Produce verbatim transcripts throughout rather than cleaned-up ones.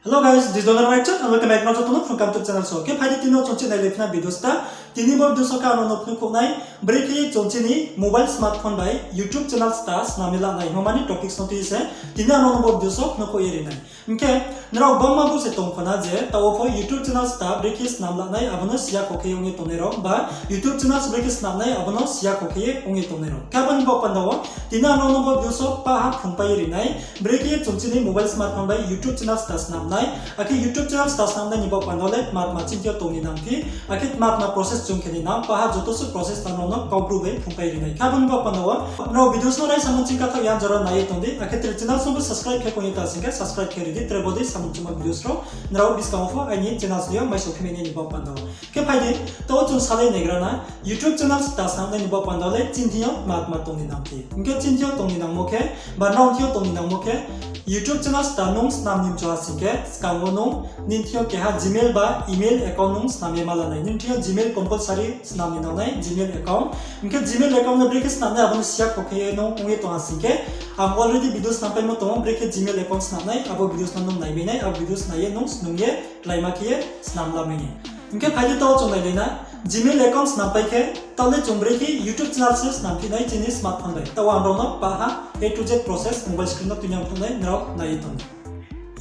Hello guys, this is Donor Mike Chan, and welcome back to my channel from Kamtuk Channel. So, khe phai di tini chung chini le phina video sta. Tini bo video so khe ang no phnuh khouh nai, brekhe chung chini mobile smartphone bai YouTube channel sta snam ye la nai hingmo ni topic no tui se tini ang no bo video so phnuh khouh ye ri nai. Hing khe, nrao bangma bo se tong khna je, taoh wo pho YouTube channel sta brekhe snam la nai, abo no siya kho khe ye ong ye tongnai rao, ba YouTube channel brekhe snam nai, abo no siya kho khe ye ong ye tongnai rao. Khe abo ni baoh panda wo, tini ang no bo video so paha phrungpai ye ri nai, brekhe chung chini mobile smartphone bai YouTube channel sta snam nai, akhe YouTube channel sta snam nai ni baoh panda wo le tma tma chini thing yo tong ni nang phi, akhe tma tma process chung khe ni nang, paha joto suh process ang no Kaubru bai phrungpai ri nai. Khe abo ni baoh panda wo, nrao video no raisa mung ching kathaoh ya jora nai ye tong di, akhe tre channel song bo subscribe khe kong ye ta sing khe subscribe khe ri di, tre bo dei samung chungma video rao nrao buskang wo pho aini channel song yo mai so khe mai nai ni baoh panda wo. Khe phai di, taoh wo chung salai naigra na, YouTube channel sta snam nai ni baoh panda wo le chini thing yo tma tma tong ni nang phi. Hing khe chini thing yo tong ni nangmo khe, ba nrao thing yo tong ni nangmo khe, YouTube channel sta nung snam ni mchu ha sing khe, skang wo nung, nini thing yo keha Gmail ba email account nung snam ye ma la nai. Nini thing yo Gmail compulsory snam ni nang nai, Gmail account. Hing khe Gmail account no brekhe snam nai, abo no siya kho khe ye nung ong ye tong ha sing khe, ang already video snam paimo tong ou, brekhe Gmail account snam nai, abo video no nung nai mai nai, abo video nai ye nung snung ye, tlaima khe ye snam la mai nai. Hing khe phai di taoh wo chung nai lai na, Gmail account snam pai khe, taoh le chung brekhe YouTube channel se snam phi nai chini smartphone bai. Taoh wo ang nrao no paha A to Z process mobile screen no tuinang phnuh nai, nrao nai ye tong di.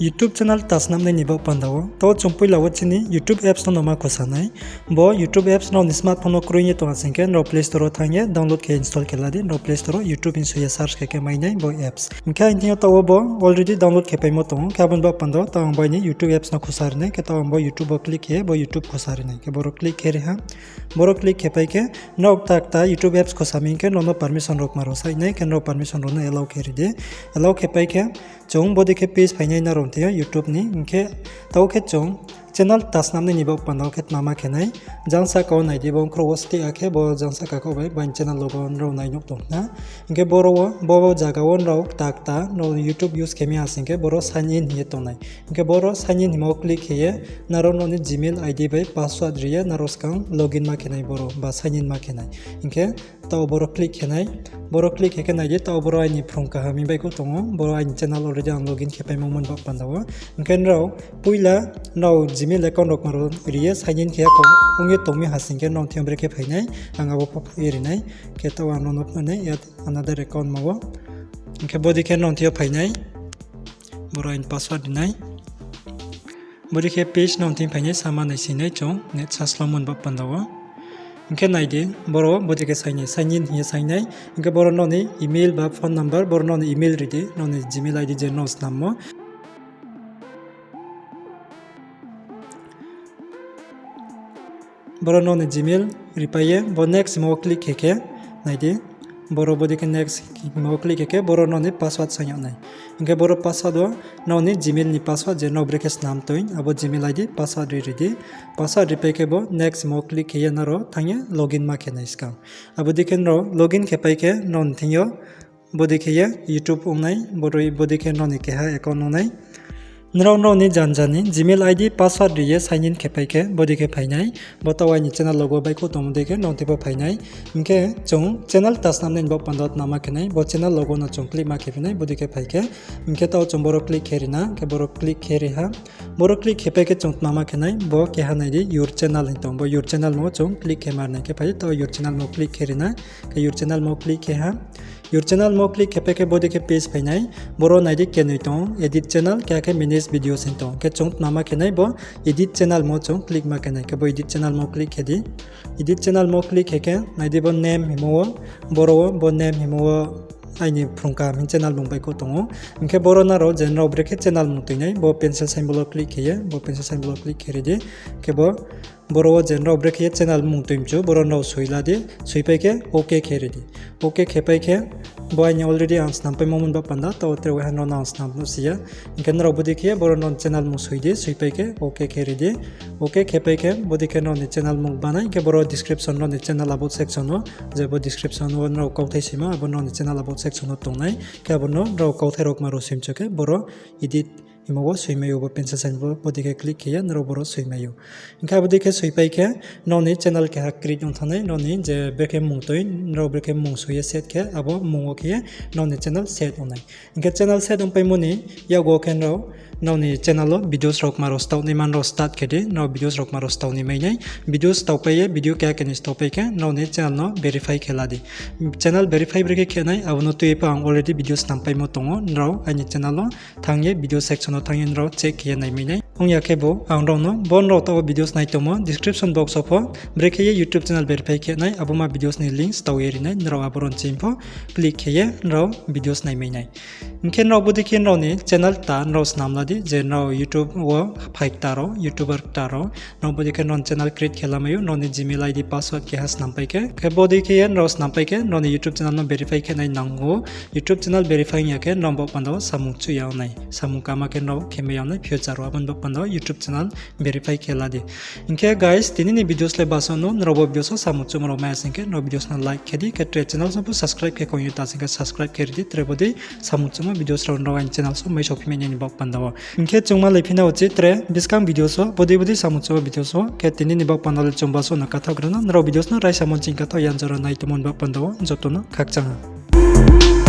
YouTube channel ta snam nai ni baoh panda wo, taoh wo chung poila wo chini YouTube apps no no ma khusa nai. Bo YouTube apps nrao ni smartphone wo kroi ye tong ha sing khe, nrao Play Store wo thanng ye download khe install khe la di, nrao Play Store wo YouTube hing soi ye search khe khe mai nai bo apps. Hing khe aini thing yo taoh wo bo already download khe paimo tong ou, khe abo ni baoh panda wo taoh ang bo aini YouTube apps no khusa ri nai, khe taoh ang bo YouTube wo click khe, bo YouTube khusa ri nai, khe boro click khe ri ha. Boro click khe pai khe, nrao kta kta YouTube apps khusa mi hing khe nrao no permission rao kma rao sai nai, khe nrao permission rao no allow khe ri di. Allow khe pai khe, chung bodei khe page phai nai nrao thing yo YouTube ni, hing khe taoh khe chung channel ta snam nai ni baoh panda wo khe tma ma khe nai, jang sahka wo nai di, bo ongkhrouh wo steh ya khe bo jang sahka kho bai, bo aini channel logo nrao nai nuh tong na. Hing khe boro wo, bo zaga wo nrao kta kta nrao YouTube use khe mi ha sing khe boro sign in hing ye tong nai. Hing khe boro sign in hingmo wo click khe ye, nrao nrao ni Gmail I D bai password ri ye nrao skang login ma khe nai boro, ba sign in ma khe nai. Hing khe taoh boro click khe nai, boro click khe khe nai di, taoh boro aini phrung kaham hing bai kho tong ou, boro aini channel already ang login khe paimo mo ni baoh panda wo. Hing khe nrao poila nrao Gmail account rao kma rao ri ye sign in khe ya kho ong ye tong mi ha sing khe nrao thing yo brekhe phai nai, ang abo pho phnuh ye ri nai, khe taoh ang nrao no phnuh nai, add another account mo wo. Hing khe bodei khe nrao thing yo phai nai, boro aini password ri nai. Bodei khe page nrao thing phai nai, sama naising nai chung, net sa slow mo ni baoh panda wo. Hing khe nai di, boro bodei khe sign in, sign in hing ye sign nai. Hing khe boro nrao ni email ba phone number, boro nrao ni email ri di, nrao ni Gmail I D je nrao snammo. Boro nrao ni Gmail ripai ye, bo next hingmo wo click khe khe, nai di. Boro bodei khe next hingmo wo click khe khe, boro nrao ni password saing yag nai. Hing khe boro password wo nrao ni Gmail ni password je nrao brekhe snam toi, abo Gmail I D password ri ri di. Password ripai khe bo next hingmo wo click khe ye nrao thanng ye login ma khe nai skang. Abo dei khe nrao login khe pai khe nrao ni thing yo bodei khe ye YouTube ong nai, bodei khe nrao ni keha account ong nai. Nrao nrao ni janja ni Gmail I D password ri ye sign in khe pai khe bodei khe phai nai. Bo taoh aini channel logo baihkhouh tongmo dei khe nrao thing pho phai nai. Hing khe chung channel ta snam nai ni baoh panda wo tma ma khe nai, bo channel logo no chung click ma khe phi nai, bodei khe phai khe. Hing khe taoh chung boro click khe ri na, khe boro click khe ri ha. Boro click khe pai khe chung tma ma khe nai, bo keha nai di your channel hing tong, bo your channel mo wo chung click khe ma ri nai, khe phai di taoh your channel mo click khe ri na, khe your channel mo click khe ha. Your channel mo click khe pai khe bodei khe page phai nai, boro nai di kenoi tong, edit channel, keha khe manage videos hing tong. Khe chung tma ma khe nai, bo edit channel mo chung click ma khe nai, khe bo edit channel mo click khe di. Edit channel mo click khe khe nai di bo name hingmo wo, boro wo bo name hingmo wo aini phrung kaham hing channel mung baihkhouh tong ou. Hing khe boro nrao je nrao brekhe channel mung toi nai, bo pencil symbol wo click khe ye, bo pencil symbol wo click khe ri di. Khe bo boro wo je nrao brekhe ye channel mung toi mchu, boro nrao soi la di, soipai khe OK khe ri di. OK khe pai khe, bo aini already ang snam paimo mo ni baoh panda, taoh tre waiha nrao no ang snam nuh si ya. Hing khe nrao bodei khe ye boro nrao ni channel mung soi di, soipai khe OK khe ri di. OK khe pai khe bodei khe nrao ni channel mung banai, hing khe boro description nrao ni channel about section wo, je bo description wo nrao kauthai soimo, abo nrao ni channel about section wo tong nai. Khe abo no nrao kauthai rao kma rao soi mchu khe boro edit hingmo wo soimai ou, bo pencil sign bo bodei khe click khe ye nrao boro soimai ou. Hing khe abo dei khe soipai khe nrao ni channel keha create ong thanng nai, nrao ni je brekhe mung toi, nrao brekhe mung soi ye set khe, abo mung wo khe ye nrao ni channel set ong nai. Hing khe channel set ong paimo ni yakgu wo khe nrao Nrao ni channel wo videos rao kma rao stao naima nrao start khe di, nrao videos rao kma rao stao ni mai nai. Videos stao pai ye, video keha khe ni stao pai khe, nrao ni channel no verify khe la di. Channel verify brekhe khe nai, abo no tui ye pho ang already videos snam paimo tong ou, nrao aini channel wo thanng ye video section wo thanng ye nrao check khe ye nai mai nai. Ong ya khe bo ang nrao no bo nrao taoh wo videos nai tongmo description box wo pho brekhe ye YouTube channel verify khe nai, abo ma videos ni links tau ye ri nai, nrao abo ron ching pho click khe ye nrao videos nai mai nai. Hing khe nrao bodei khe nrao ni channel kta nrao snam la di, je nrao YouTube wo phai kta rao, YouTuber kta rao, nrao bodei khe nrao ni channel create khe lamai ou, nrao ni Gmail ID password keha snam pai khe. Khe bodei khe ye nrao snam pai khe, nrao ni YouTube channel no verify khe nai nang ou. YouTube channel verify ong ya khe nrao bo panda wo samung chuh ya nai, samung kama khe nrao khe mai ya nai future wo, abo ni bo panda wo YouTube channel verify khe la di. Hing khe guys, tini ni videos le basuh no, nrao bo videos wo samung chuhmo rao mai ya sing khe nrao videos no like khe di, khe tre channel song pho subscribe khe kong ye ta sing khe subscribe khe ri di, tre bodei samung chuhmo videos rao nrao aini channel song mai sophi mai nai ni bo panda wo. Hing khe chung ma lai phi na uchih tre buskang videos wo, bodei bodei samung chuhmo videos wo, khe tini ni bo panda le chung basuh no kathaoh gra no, nrao videos no raisa mon ching kathaoh yan jora nai tongmo ni bo panda wo joto no khakchang ha.